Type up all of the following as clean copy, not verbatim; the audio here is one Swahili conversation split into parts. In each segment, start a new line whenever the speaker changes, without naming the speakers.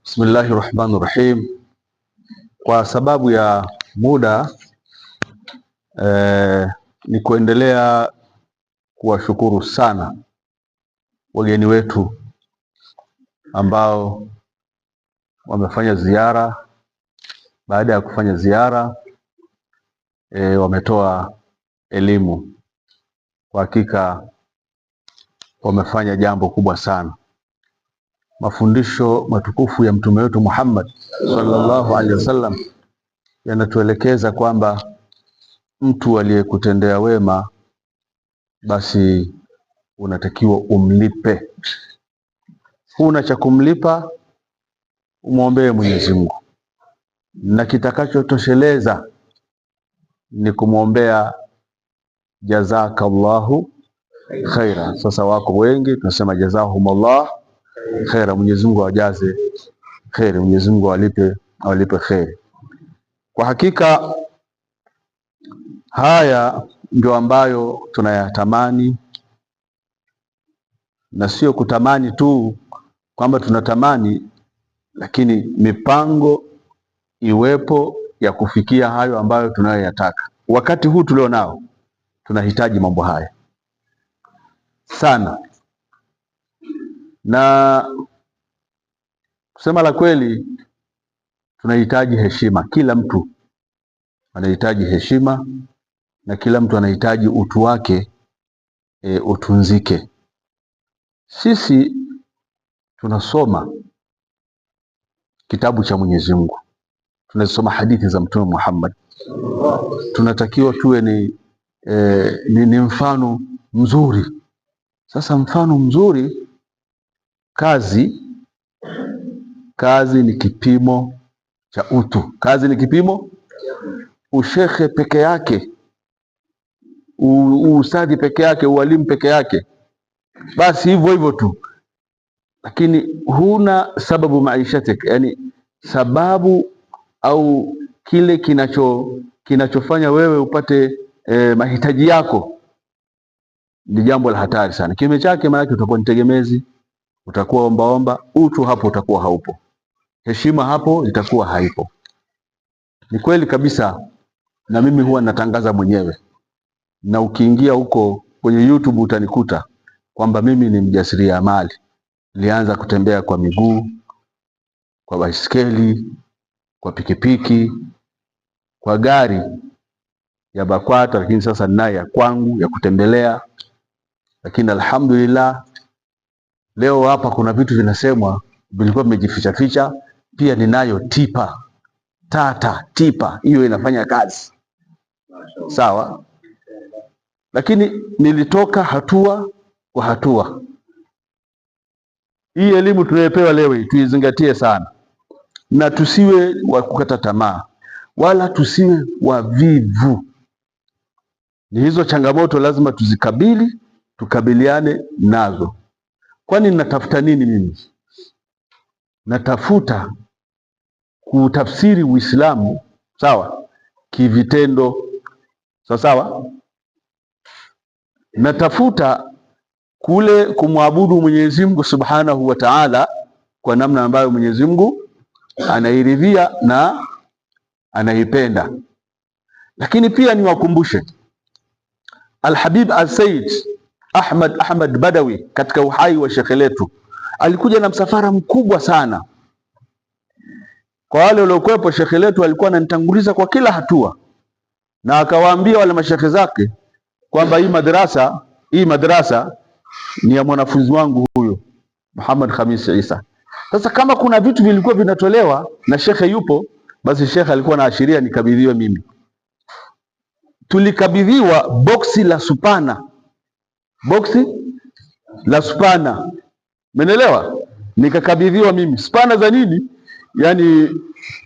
Bismillahi rahmani rahim. Kwa sababu ya muda ni kuendelea kuwashukuru sana wageni wetu ambao wamefanya ziara. Baada ya kufanya ziara wametoa elimu. Kwa hakika wamefanya jambo kubwa sana. Mafundisho matukufu ya mtume wetu Muhammad sallallahu alaihi wasallam yanatuelekeza kwamba mtu aliyekutendea wema basi unatakiwa umlipe. Huna cha kumlipa, umwombee Mwenyezi Mungu, na kitakachotosheleza ni kumwombea jazakallahu khaira. Sasa wako wengi tunasema jazahumullah khaira, Mwenyezi Mungu awajaze kheri, Mwenyezi Mungu awalipe kheri. Kwa hakika haya ndio ambayo tunayatamani, na sio kutamani tu kwamba tunatamani, lakini mipango iwepo ya kufikia hayo ambayo tunayoyataka. Wakati huu tulionao tunahitaji mambo haya sana, na kusema la kweli, tunahitaji heshima. Kila mtu anahitaji heshima na kila mtu anahitaji utu wake utunzike. Sisi tunasoma kitabu cha Mwenyezi Mungu, tunasoma hadithi za Mtume Muhammad, tunatakiwa tuwe ni mfano mzuri. Sasa mfano mzuri, kazi ni kipimo cha utu. Kazi ni kipimo. Ushehe peke yake, ustadhi peke yake, ualimu peke yake, basi hivyo hivyo tu, lakini huna sababu maishatik, yani sababu au kile kinachofanya wewe upate mahitaji yako ni jambo la hatari sana. Kinyume chake, maanake utakuwa ni tegemezi, utakuwa ombaomba, utu hapo utakuwa haupo, heshima hapo itakuwa haipo. Ni kweli kabisa, na mimi huwa natangaza mwenyewe, na ukiingia huko kwenye YouTube utanikuta kwamba mimi ni mjasiriamali. Nilianza kutembea kwa miguu, kwa baiskeli, kwa pikipiki, kwa gari ya BAKWATA, lakini sasa ninayo ya kwangu ya kutembelea. Lakini alhamdulillah leo hapa kuna vitu vinasemwa vilikuwa vimejificha ficha. Pia ninayo tipa tata tipa, hiyo inafanya kazi sawa, lakini nilitoka hatua kwa hatua. Hii elimu tunayopewa leo hii tuizingatie sana, na tusiwe wa kukata tamaa wala tusiwe wavivu. Ni hizo changamoto lazima tuzikabili, tukabiliane nazo. Kwani natafuta nini mimi? Natafuta kutafsiri Uislamu sawa, kivitendo, sawa sawa. Natafuta kule kumwabudu Mwenyezi Mungu Subhanahu wa Ta'ala kwa namna ambayo Mwenyezi Mungu anairidhia na anaipenda. Lakini pia niwakumbushe Al-Habib Al-Said Ahmad Ahmad Badawi katika uhai wa shekhe letu alikuja na msafara mkubwa sana. Kwa wale waliokuwepo, shekhe letu alikuwa ananitanguliza kwa kila hatua, na akawaambia wale mashekhe zake kwamba hii madrasa ni ya mwanafunzi wangu huyo Muhammad Khamis Isa. Sasa kama kuna vitu vilikuwa vinatolewa na shekhe yupo, basi shekhe alikuwa anaashiria nikabidhiwe mimi. Tulikabidhiwa boksi la supana, boksi la supana, umeelewa? Nikakabidhiwa mimi spana za nini? Yaani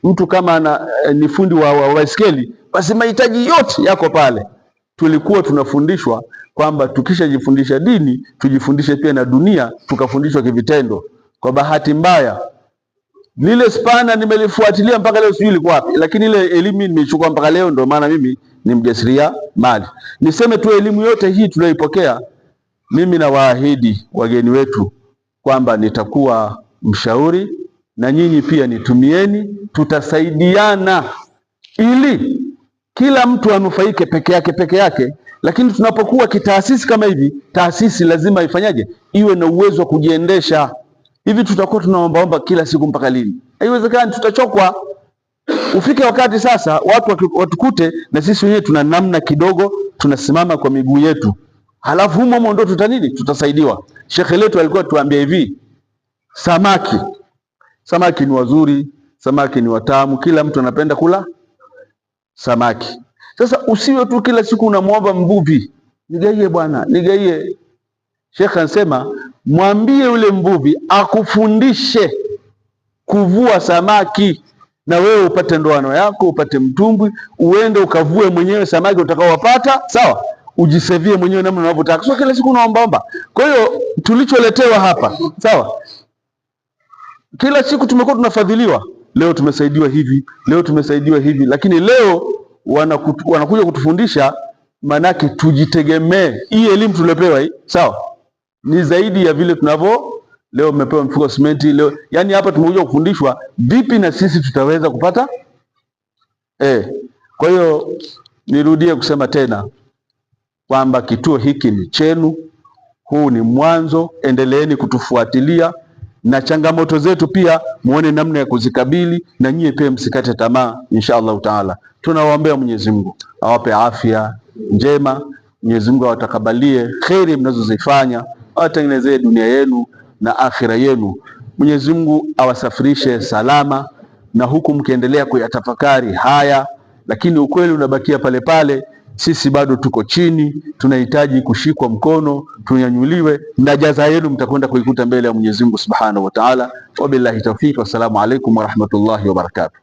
mtu kama ana, ni fundi wa baiskeli, basi mahitaji yote yako pale. Tulikuwa tunafundishwa kwamba tukishajifundisha dini tujifundishe pia na dunia, tukafundishwa kivitendo. Kwa bahati mbaya lile spana nimelifuatilia mpaka leo, sijui liko wapi, lakini ile elimu nimeichukua mpaka leo, ndio maana mimi ni mjasiria mali. Niseme tu elimu yote hii tuliyoipokea, mimi nawaahidi wageni wetu kwamba nitakuwa mshauri Na nyinyi pia nitumieni, tutasaidiana ili kila mtu anufaike peke yake peke yake. Lakini tunapokuwa kitaasisi kama hivi, taasisi lazima ifanyaje? Iwe na uwezo wa kujiendesha. Hivi tutakuwa tunaombaomba kila siku mpaka lini? Haiwezekani, tutachokwa. Ufike wakati sasa watu watukute na sisi wenyewe tuna namna kidogo, tunasimama kwa miguu yetu, halafu humo humo ndo tuta nini, tutasaidiwa. Shekhe letu alikuwa tuambia hivi, samaki samaki ni wazuri, samaki ni watamu, kila mtu anapenda kula samaki. Sasa usiwe tu kila siku unamwomba mvuvi, nigaie bwana, nigaie. Shekhe anasema mwambie yule mvuvi akufundishe kuvua samaki, na wewe upate ndoano yako, upate mtumbwi, uende ukavue mwenyewe samaki utakaowapata, sawa, ujisevie mwenyewe namna unavyotaka, sio kila siku unaombaomba. Kwa hiyo tulicholetewa hapa, sawa, kila siku tumekuwa tunafadhiliwa, leo tumesaidiwa hivi, leo tumesaidiwa hivi, lakini leo wanakuja kutufundisha, manake tujitegemee. Hii elimu tuliopewa hii, sawa, ni zaidi ya vile tunavyo leo. Mmepewa mfuko wa simenti leo, yani hapa tumekuja kufundishwa vipi na sisi tutaweza kupata Kwa hiyo nirudie kusema tena kwamba kituo hiki ni chenu, huu ni mwanzo, endeleeni kutufuatilia na changamoto zetu pia muone namna ya kuzikabili, na nyie pia msikate tamaa insha Allahu taala. Tunawaombea Mwenyezi Mungu awape afya njema, Mwenyezi Mungu awatakabalie kheri mnazozifanya, awatengenezee dunia yenu na akhira yenu. Mwenyezi Mungu awasafirishe salama, na huku mkiendelea kuyatafakari haya, lakini ukweli unabakia pale pale. Sisi bado tuko chini, tunahitaji kushikwa mkono, tunyanyuliwe, na jaza yenu mtakwenda kuikuta mbele ya Mwenyezi Mungu Subhanahu wa Ta'ala. Wabillahi tawfik, wassalamu alaikum warahmatullahi wabarakatuh.